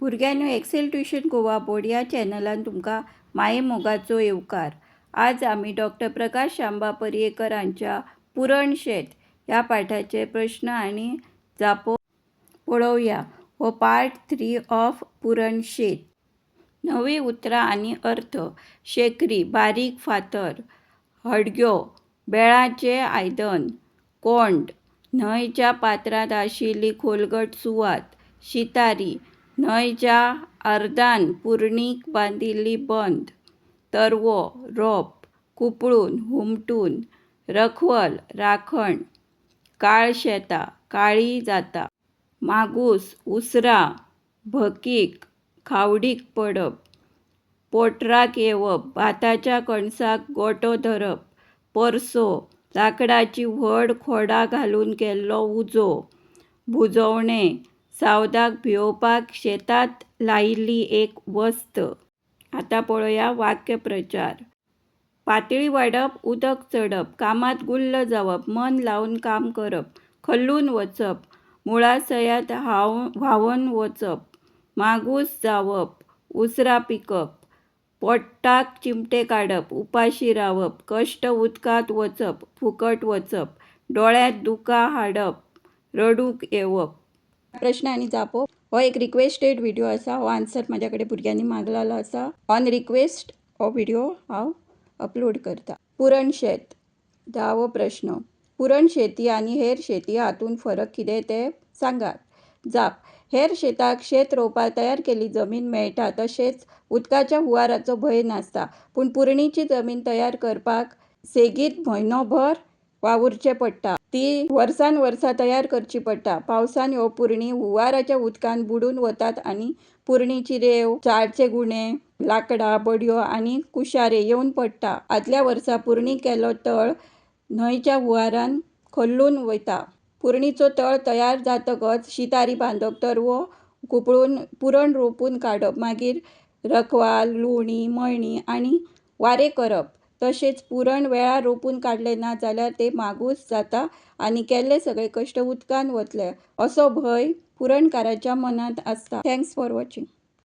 भुरग्यांनो, XL tuition Goa board ह्या चॅनलान तुमकां मायेमोगाचो येवकार. आज आमी डॉक्टर प्रकाश शांबा पर्येकर हांच्या पुरण शेत ह्या पाठाचे प्रश्न आनी जापो पळोवया. हो पार्ट 3 ऑफ पुरण शेत. नवी उतरां आनी अर्थ. शेकरी, बारीक फातर. हडग्यो, बेळाचें आयदन. कोंड, न्हंयच्या पात्रांत आशिल्ली खोलगट सुवात. शितारी, न्हंयच्या अर्दान पुरणीक बांदिल्ली बंद. तरवो, रोप. कुपळून, हुमटून. रखवल, राखण. काळशेता, काळी जाता. मागूस, उसरां. भकीक, खावडीक पडप. पोटराक येवप, भाताच्या कणसाक गोटो धरप. परसो, लांकडाचीं व्हड खोडां घालून केल्लो उजो. भुजवणें, सावदाक भियोवपाक शेतांत लायिल्ली एक वस्त. आतां पळोवया वाक्यप्रचार. पातळी वाडप, उदक चडप. कामांत गुल्ल जावप, मन लावन काम करप. खल्लून वचप, मुळासयत व्हांवन वचप. मागूस जावप, उसरां पिकप. पोटाक चिमटे काडप, उपाशी रावप. कश्ट उदकांत वचप, फुकट वचप. दोळ्यांत दुकां हाडप, रडूंक येवप. प्रश्न आनी जापो. हो एक रिक्वेस्टेड व्हिडिओ आसा. हो आन्सर म्हाज्या कडेन भुरग्यांनी मागलेलो आसा. ऑन रिक्वेस्ट हो व्हिडिओ हांव अपलोड करता. पुरण शेत. 10वो प्रश्न. पुरण शेती आनी हेर शेती हातूंत फरक कितें तें सांगात. जाप. हेर शेताक शेत रोवपाक तयार केल्ली जमीन मेळटा, तशेंच उदकाच्या हुंवाराचो भंय नासता. पूण पुरणीची जमीन तयार करपाक सेगीत म्हयनोभर वावुरचें पडटा. ती वर्सान वर्सां तयार करची पडटा. पावसान ह्यो पुरणी हुंवाराच्या उदकान बुडून वतात आनी पुरणीची रेंव, चाळचे गुणे, लांकडां, बडयो आनी कुशारे येवन पडटा. आदल्या वर्सा पुरणी केल्लो तळ न्हंयच्या हुंवारान खल्लून वयता. पुरणीचो तळ तयार जातकच शितारी बांदप, तरवो कुपळून पुरण रोपून काडप, मागीर रखवाल, लुवणी, मळणी आनी वारें करप. तशेंच पुरण वेळार रोपून काडलें ना जाल्यार तें मागूस जाता आनी केल्ले सगळे कश्ट उदकान वतले असो भंय पुरणकाराच्या मनांत आसता. Thanks for watching.